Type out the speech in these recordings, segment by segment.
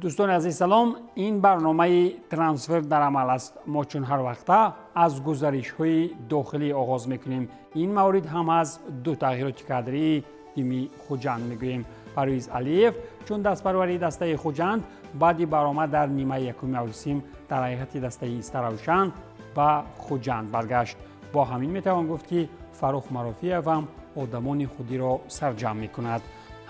Дӯстони азиз, салом. Ин барномаи «Трансфер дар амал» аст. Мо чун ҳар вақта аз гузаришҳои дохилӣ оғоз мекунем. Ин маврид ҳам аз ду тағйироти кадрии тими Хуҷанд мегӯем. Парвиз Алиев чун дастпарвари дастаи Хуҷанд баъди баромад дар нимаи якуми мавсим дар ҳайати дастаи Истаравшан ба Хуҷанд баргашт. Бо ҳамин метавон гуфт, ки Фаррух Марофиев ҳам одамони худиро сарҷамъ мекунад.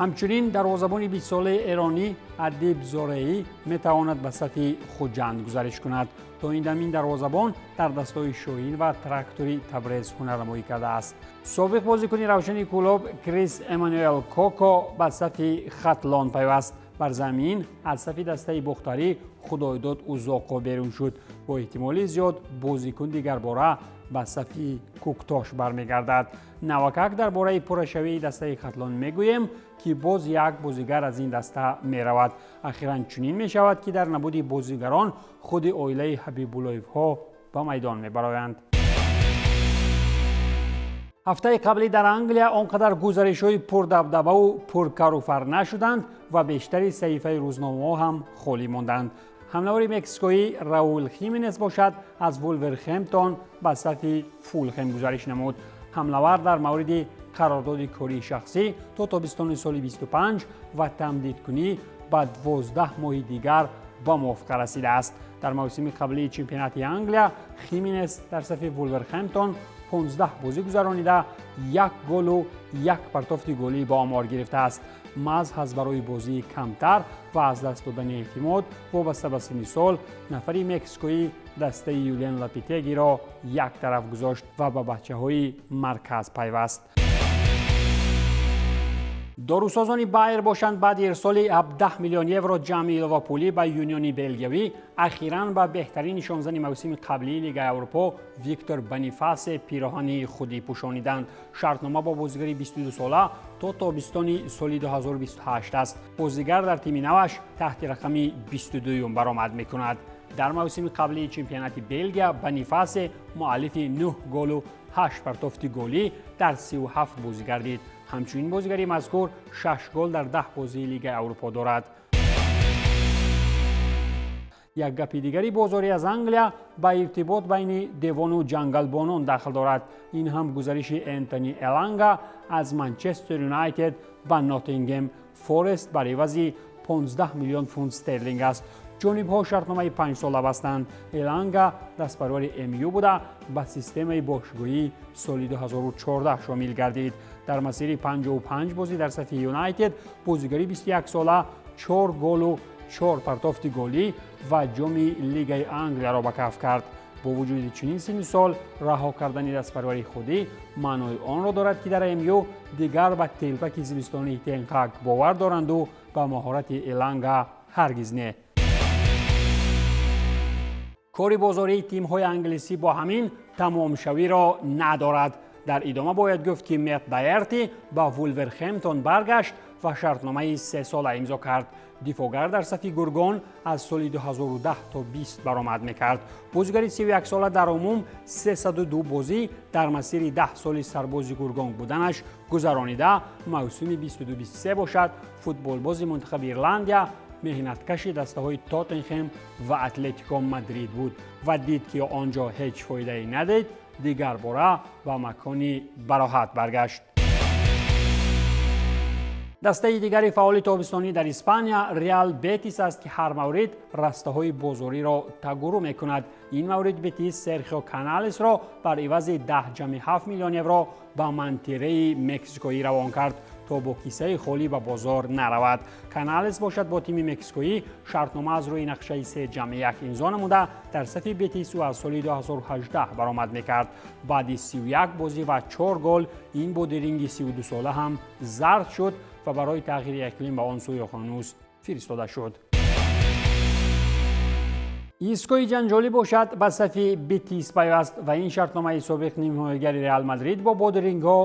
Ҳамчунин дарвозабони бистсолаи эронӣ Адиб Зореӣ метавонад ба сафи Хуҷанд гузариш кунад. То ин дам ин дарвозабон дар дастҳои Шоҳин ва Трактори Табрез ҳунарнамоӣ кардааст. Собиқ бозикуни Равшани Кӯлоб Крис Эммануэл Коко ба сафи Хатлон пайваст. Бар замин аз сафи дастаи бохтарӣ Худойдод Узоқов берун шуд. Бо эҳтимоли зиёд бозикун дигарбора ба сафи Кӯктош бармегардад. Навакак дар бораи пуррашавии дастаи Хатлон мегӯем, ки боз як бозигар аз ин даста меравад. Ахиран чунин мешавад, ки дар набуди бозигарон худи оилаи Ҳабибуллоевҳо ба майдон мебароянд. Ҳафтаи қаблӣ дар Англия он қадар гузаришҳои пурдабдабаву пуркаруфар нашуданд ва бештари саҳифаи рӯзномаҳо ҳам холӣ монданд. Ҳамлавари мексикоӣ Раул Хименес бошад, аз Вулверхемптон ба сафи Фулхем гузариш намуд. Ҳамлавар дар мавриди қарордоди кории шахсӣ то тобистони соли 25 ва тамдидкунӣ ба 12 моҳи дигар ба мувофиқа расидааст. Дар мавсими қаблии чемпионати Англия Хименес дар сафи Вулверхемптон 15 бозӣ гузаронида, як голу як партофти голӣ ба омор гирифтааст. Маҳз аз барои бозии камтар ва аз даст додани эътимод вобаста ба синни сол нафари мексикоӣ дастаи Юлен Лопетегиро як тараф гузошт ва ба бачаҳои марказ пайваст. Дорусозони Байер бошанд, баъди ирсоли 17 миллион евро ҷамъи иловапулӣ ба Юниони Белгиявӣ, ахиран ба беҳтарин нишонзани мавсими қаблии Лигаи Аврупо Виктор Бонифасе пироҳани худӣ пӯшониданд. Шартнома бо бозигари 22сола то тобистони соли 2028 аст. Бозигар дар тими наваш таҳти рақами 22 баромад мекунад. Дар мавсими қаблии чемпионати Белгия Бонифасе муаллифи 9 голу 8 партофти голӣ дар 37 бозӣ гардид. Ҳамчунин бозигари мазкур 6 гол дар 10 бозии Лигаи Аврупо дорад. Як гапи дигари бозорӣ аз Англия ба иртибот байни девону ҷангалбонон дахл дорад. Ин ҳам гузариши Энтони Эланга аз Манчестер Юнайтед ба Ноттингем Форест бар ивази 15 миллион фунт стерлинг аст. Ҷонибҳо шартномаи панҷсола бастанд. Эланга дастпарвари МЮ буда, ба системаи бошгоҳӣ соли 2014 шомил гардид. Дар масири 55 бозӣ дар сафи Юнайтед бозигари 21сола 4 голу 4 партофти голӣ ва ҷоми Лигаи Англияро ба каф кард. Бо вуҷуди чунин синни сол раҳо кардани дастпарвари худӣ маънои онро дорад, ки дар МЮ дигар ба телпаки зимистонии Тенхак бовар доранду ба маҳорати Эланга ҳаргиз не. Кори бозории тимҳои англисӣ бо ҳамин тамомшавиро надорад. Дар идома бояд гуфт, ки Мет Дайерти ба Вулверхемптон баргашт ва шартномаи сесола имзо кард. Дифоъгар дар сафи гургон аз соли 2010 то 20 баромад мекард. Бозигари 31сола дар умум 302 бозӣ дар масири 10 соли сарбози гургон буданаш гузаронида, мавсими 22-23 бошад, футболбози мунтахаби Ирландия меҳнаткаши дастаҳои Тоттенхем ва Атлетико Мадрид буд ва дид, ки он ҷо ҳеҷ фоидае надид, дигарбора ба макони бароҳат баргашт. Дастаи дигари фаъоли тобистонӣ дар Испания Реал Бетис аст, ки ҳар маврид растаҳои бозориро тагуру мекунад. Ин маврид Бетис Серхио Каналесро бар ивази 10,7 миллион евро ба Монтереи мексикоӣ равон кард, то бо кисаи холӣ ба бозор наравад. Каналес бошад, бо тими мексикоӣ шартнома аз рӯи нақшаи 3+1 имзо намуда, дар сафи Бетис ӯ аз соли 2018 баромад мекард. Баъди 31 бозӣ ва 4 гол ин бодиринги 32сола ҳам зард шуд ва барои тағйири иқлим ба он сӯи уқёнус фиристода шуд. Искои ҷанҷолӣ бошад, ба сафи Бетис пайваст ва ин шартномаи собиқ нимҳоягари Реал Мадрид бо бодирингҳо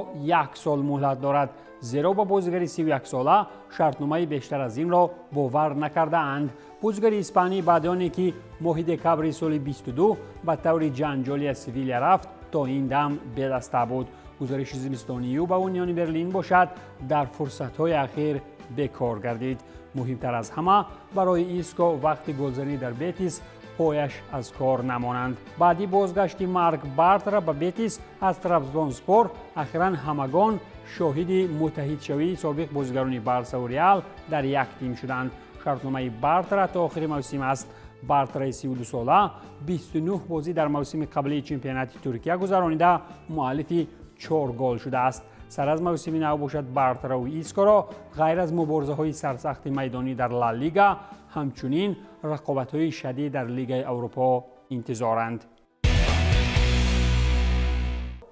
як сол муҳлат дорад, зеро ба бозигари 31сола шартномаи бештар аз инро бовар накардаанд. Бозигари испанӣ баъди оне ки моҳи декабри соли 22 ба таври ҷанҷолӣ аз Севиля рафт, то ин дам бедаста буд. Гузариши зимистонии ӯ ба Униони Берлин бошад, дар фурсатҳои ахир бекор гардид. Муҳимтар аз ҳама барои Иско вақти голзанӣ дар Бетис пояш аз кор намонанд. Баъди бозгашти Марк Бартра ба Бетис аз Трабзонспор ахиран ҳамагон шоҳиди муттаҳидшавии собиқ бозигарони Барсаву Реал дар як тим шуданд. Шартномаи Бартра то охири мавсим аст. Бартраи 32сола 29 бозӣ дар мавсими қаблии чемпионати Туркия гузаронида муаллифи 4 гол шудааст. Сар аз мавсими нав бошад Бартраву Искоро ғайр аз муборизаҳои сарсахти майдонӣ дар Ла Лига ҳамчунин рақобатҳои шадид дар Лигаи Аврупо интизоранд.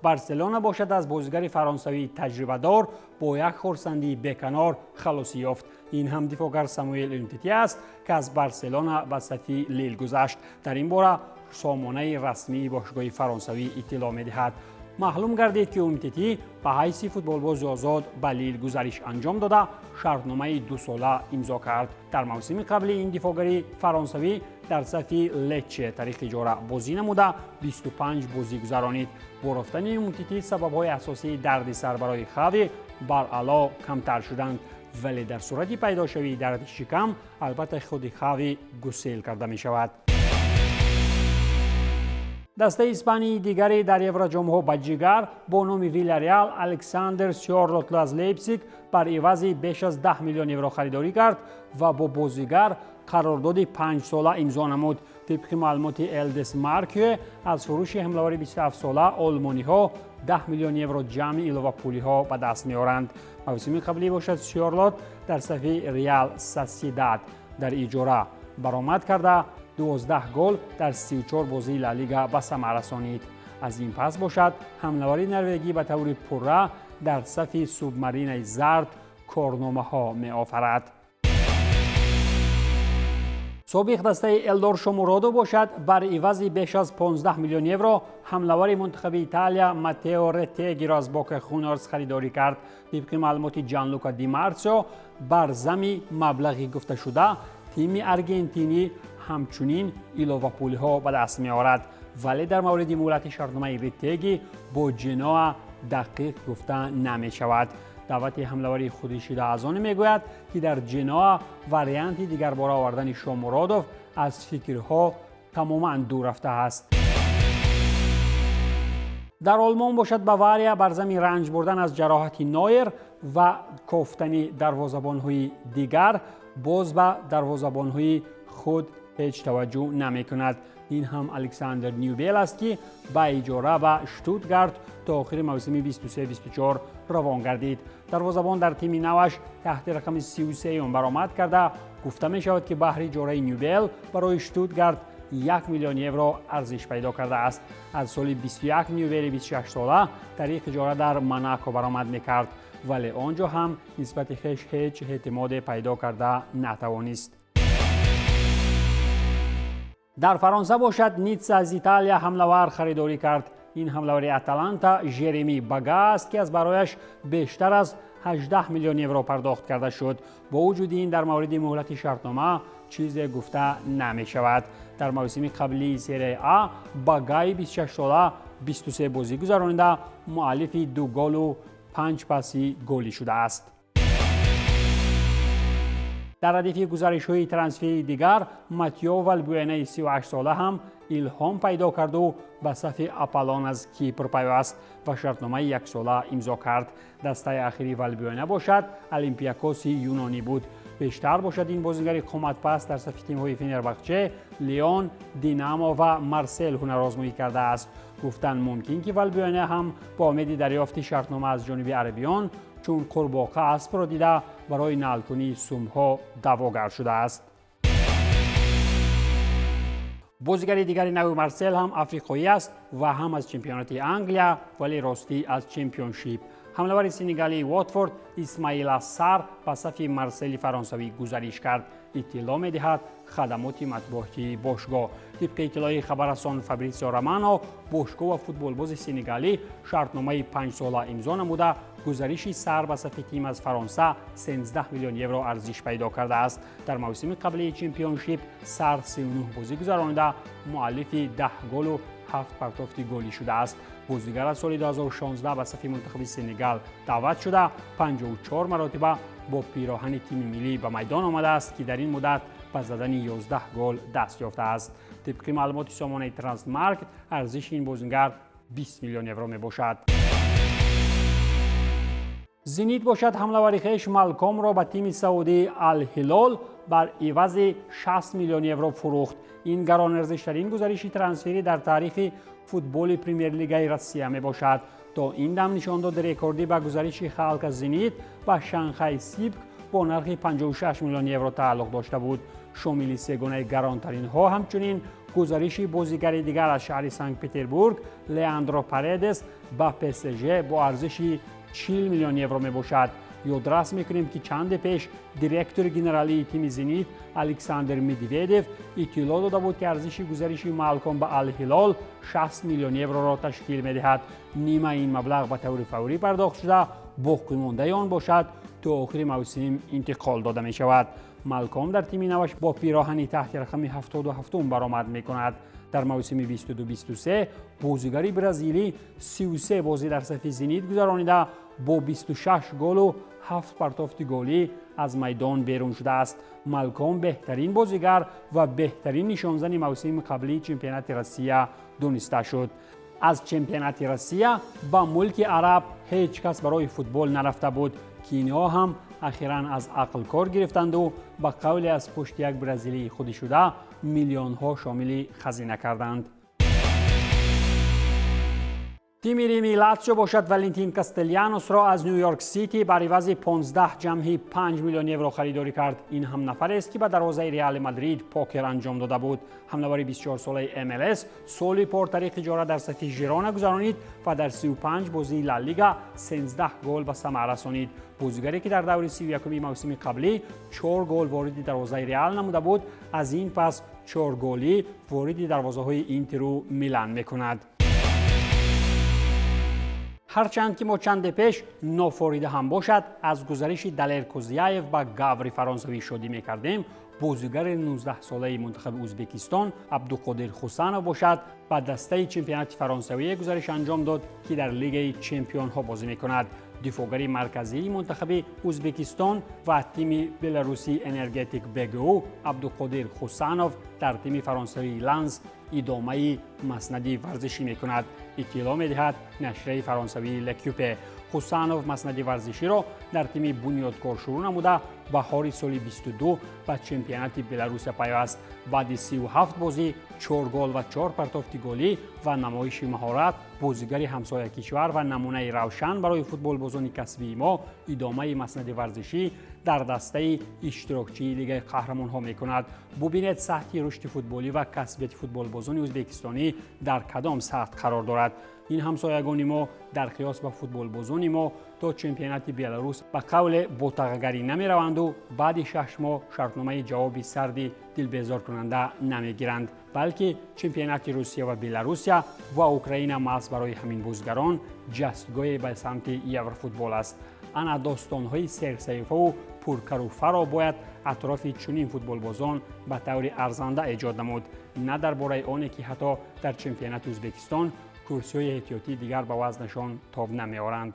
Барселона бошад аз бозигари фаронсавии таҷрибадор бо як хурсандии беканор халосӣ ёфт. Ин ҳам дифоъгар Самуэл Умтити аст, ки аз Барселона ба сафи Лил гузашт. Дар ин бора сомонаи расмии бошгоҳи фаронсавӣ иттилоъ медиҳад. Маълум гардид, ки Умтити ба ҳайси футболбози озод ба Лил гузариш анҷом дода, шартномаи дусола имзо кард. Дар мавсими қабли ин дифоъгари фаронсавӣ дар сафи Лечче тариқи иҷора бозӣ намуда 25 бозӣ гузаронид. Бо рафтани Умтити сабабҳои асосии дарди сар барои Хави баръало камтар шуданд, вале дар сурати пайдошавии дарди шикам албатта худи Хави гусел карда мешавад. Дастаи испании дигаре дар Евроҷомҳо ба ҷигар бо номи Вилареал Александр Сёрлотл аз Лейпсиг бар ивази беш аз 10 миллион евро харидорӣ кард ва бо бозигар қарордоди 5сола имзо намуд. Тибқи маълумоти Элдес Маркюе аз фурӯши ҳамлавари 27сола олмониҳо 10 миллион евро ҷамъи иловапулиҳо ба даст меоранд. Мавсими қаблӣ бошад Сёрлот дар сафи Реал Сосьедад дар иҷора баромад карда 12 гол дар 34 бозии Ла Лига ба самар расонид. Аз ин пас бошад ҳамлавари норвегӣ ба таври пурра дар сафи субмаринаи зард корномаҳо меофарад. Собиқ дастаи Элдор Шомуродов бошад бар ивази беш аз 15 миллион евро ҳамлавари мунтахаби Италия Матео Ретегиро аз Бока Хуниорс харидорӣ кард. Тибқи маълумоти Ҷанлука Ди Марсио бар зами маблағи гуфташуда тими аргентинӣ ҳамчунин иловапулиҳо ба даст меорад, вале дар мавриди муҳлати шартномаи Ретеги бо Ҷеноа дақиқ гуфта намешавад. Даъвати ҳамлавари худишида аз оне мегӯяд, ки дар Ҷеноа варианти дигарбора овардани Шомуродов аз фикрҳо тамоман дур рафтааст. Дар Олмон бошад Бавария бар зами ранҷ бурдан аз ҷароҳати Нойер ва кофтани дарвозабонҳои дигар боз ба дарвозабонҳои худ ҳеҷ таваҷҷӯҳ намекунад. Ин ҳам Александр Нюбел аст, ки ба иҷора ба Штутгарт то охири мавсими 23-24 равон гардид. Дарвозабон дар тими наваш таҳти рақами 33 баромад карда гуфта мешавад, ки баҳри иҷораи Нюбел барои Штутгарт 1 миллион евро арзиш пайдо кардааст. Аз соли 21 Нюбели 26сола тариқи иҷора дар Монако баромад мекард, вале он ҷо ҳам нисбати хеш ҳеҷ эътимоде пайдо карда натавонист. Дар Фаронса бошад Ницца аз Италия ҳамлавар харидорӣ кард. Ин ҳамлавари Аталанта Жереми Бага аст, ки аз барояш бештар аз 18 миллион евро пардохт карда шуд. Бо вуҷуди ин дар мавриди муҳлати шартнома чизе гуфта намешавад. Дар мавсими қаблии серияи А Багаи 26сола 23 бозӣ гузаронида муаллифи 2 голу 5 паси голӣ шудааст. Дар радифи гузаришҳои трансферии дигар Матио Валбуэнаи 38сола ҳам илҳом пайдо карду ба сафи Аполлон аз Кипр пайваст ва шартномаи яксола имзо кард. Дастаи ахири Валбуэна бошад Олимпиакоси юнонӣ буд. Бештар бошад ин бозигари қоматпаст дар сафи тимҳои Фенербахче, Леон, Динамо ва Марсел ҳунарозмоӣ кардааст. Гуфтан мумкин, ки Валбуэна ҳам бо умеди дарёфти шартнома аз ҷониби арабиён чун қурбоқа аспро дида барои налкунии сумҳо даъвогар шудааст. Бозигари дигари нави Марсел ҳам африқоӣ аст ва ҳам аз чемпионати Англия, вале ростӣ аз чемпионшип. Ҳамлавари сенегалии Уотфорд Исмаила Сар ба сафи Марсели фаронсавӣ гузариш кард. Иттилоъ медиҳад хадамоти матбуотии бошгоҳ. Тибқи иттилои хабаррасон Фабритсио Романо, бошгоҳ ва футболбози сенегалӣ шартномаи 5сола имзо намуда гузариши Сар ба сафи тим аз Фаронса 13 миллион евро арзиш пайдо кардааст. Дар мавсими қаблии чемпионшип Сар 39 бозӣ гузаронида муаллифи 10 голу 7 партофти голӣ шудааст. Бозигар аз соли 2016 ба сафи мунтахаби Сенегал даъват шуда 54 маротиба бо пироҳани тими миллӣ ба майдон омадааст, ки дар ин муддат ба задани 11 гол даст ёфтааст. Тибқи маълумоти сомонаи Трансмаркт, арзиши ин бозингар 20 миллион евро мебошад. Зенит бошад ҳамлавари хеш Малкомро ба тими саудии Ал-Ҳилол бар ивази 60 миллион евро фурӯхт. Ин гаронарзиштарин гузариши трансферӣ дар таърихи футболи премер-лигаи Россия мебошад. То ин дам нишондоди рекордӣ ба гузариши Халка Зенит ба Шанхай Сипк бо нархи 56 миллион евро тааллуқ дошта буд. Шомили сегонаи гаронтаринҳо ҳамчунин гузариши бозигари дигар аз шаҳри Санкт-Петербург Леандро Паредес ба ПСЖ бо арзиши 40 миллион евро мебошад. Ёдрас мекунем, ки чанде пеш директори генералии тими Зенит Александр Медведев иттилоъ дода буд, ки арзиши гузариши Малком ба Ал-Ҳилол 60 миллион евроро ташкил медиҳад. Нимаи ин маблағ ба таври фаврӣ пардохт шуда, боқимондаи он бошад то охири мавсим интиқол дода мешавад. Малком дар тими наваш бо пироҳани таҳти рақами 77 баромад мекунад. Дар мавсими 22-23 бозигари бразилӣ 33 бозӣ дар сафи Зенит гузаронида, бо 26 голу 7 партофти голӣ аз майдон берун шудааст. Малком беҳтарин бозигар ва беҳтарин нишонзани мавсими қаблии чемпионати Россия дониста шуд. Аз чемпионати Россия ба мулки араб ҳеҷ кас барои футбол нарафта буд, ки инҳо ҳам ахиран аз ақл кор гирифтанду ба қавле аз пушти як бразилии худӣ шуда миллионҳо шомили хазина карданд. Тими Рими Латсио бошад Валентин Кастеляносро аз Нью-Йорк Сити бар ивази 15,5 миллион евро харидорӣ кард. Ин ҳам нафарест, ки ба дарвозаи Реали Мадрид покер анҷом дода буд. Ҳамлавари 24-солаи МЛС соли пор тариқи иҷора дар сафи Жирона гузаронид ва дар 35 бозии Ла Лига 13 гол ба самар расонид. Бозигаре, ки дар даври 31-уми мавсими қаблӣ 4 гол вориди дарвозаи Реал намуда буд, аз ин пас 4 голӣ вориди дарвозаҳои Интеру Милан мекунад. Ҳарчанд ки мо чанде пеш нофорида ҳам бошад, аз гузариши Далер Кузяев ба гаври фаронсавӣ шодӣ мекардем, бозигари 19-солаи мунтахаби Ӯзбекистон Абдуқодир Хусанов бошад ба дастаи чемпионати фаронсавие гузариш анҷом дод, ки дар лигаи чемпионҳо бозӣ мекунад. Дифоъгари марказии мунтахаби Ӯзбекистон ва тими беларусии Энергетик БГУ Абдуқодир Хусанов дар тими фаронсавии Ланс идомаи маснади варзишӣ мекунад, иттилоъ медиҳад нашрияи фаронсавии Лекюпе. Хусанов маснади варзиширо дар тими бунёдкор шурӯъ намуда, баҳори соли 22 ба чемпионати Беларусия пайваст. Баъди 37 бозӣ 4 гол ва 4 партофти голӣ ва намоиши маҳорат, бозигари ҳамсоя кишвар ва намунаи равшан барои футболбозони касбии мо идомаи маснади варзишӣ дар дастаи иштирокчии лигаи қаҳрамонҳо мекунад. Бубинед сатҳи рушди футболӣ ва касбияти футболбозони ӯзбекистонӣ дар кадом сатҳ қарор дорад. Ин ҳамсоягони мо дар қиёс ба футболбозони мо то чемпионати Беларус ба қавле ботағагарӣ намераванду баъди 6 моҳ шартномаи ҷавоби сарди дилбезоркунанда намегиранд, балки чемпионати Русия ва Беларусия ва Украина маҳз барои ҳамин бозигарон ҷастгоҳе ба самти еврофутбол аст. Ана достонҳои серсаҳифаву пуркаруфаро бояд атрофи чунин футболбозон ба таври арзанда эҷод намуд, на дар бораи оне ки ҳатто дар чемпионати Ӯзбекистон курсиҳои эҳтиётии дигар ба вазнашон тоб намеоранд.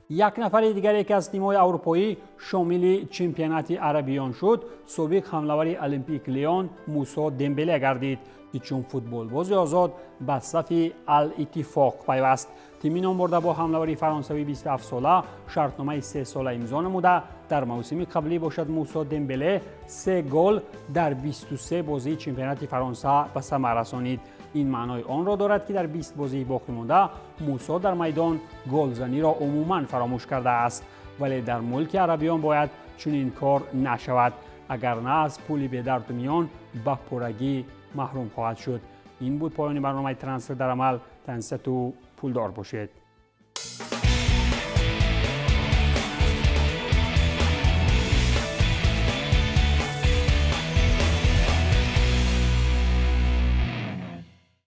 Як нафари дигаре, ки аз тимҳои аврупоӣ шомили чемпионати арабиён шуд, собиқ ҳамлавари Олимпик Леон Мусо Дембеле гардид, ки чун футболбози озод ба сафи Ал-Иттифоқ пайваст. Тими номбурда бо ҳамлавари фаронсавии 27-сола шартномаи 3-сола имзо намуда, дар мавсими қаблӣ бошад Мусо Дембеле 3 гол дар 23 бозии чемпионати Фаронса ба самар расонид. Ин маънои онро дорад, ки дар 20 бозии боқимонда Мусо дар майдон голзаниро умуман фаромӯш кардааст. Вале дар мулки арабиён бояд чунин кор нашавад, агар на аз пули бедарду миён ба пуррагӣ маҳрум хоҳад шуд. Ин буд поёни барномаи Трансфер дар амал. Тансиҳату пулдор бошед.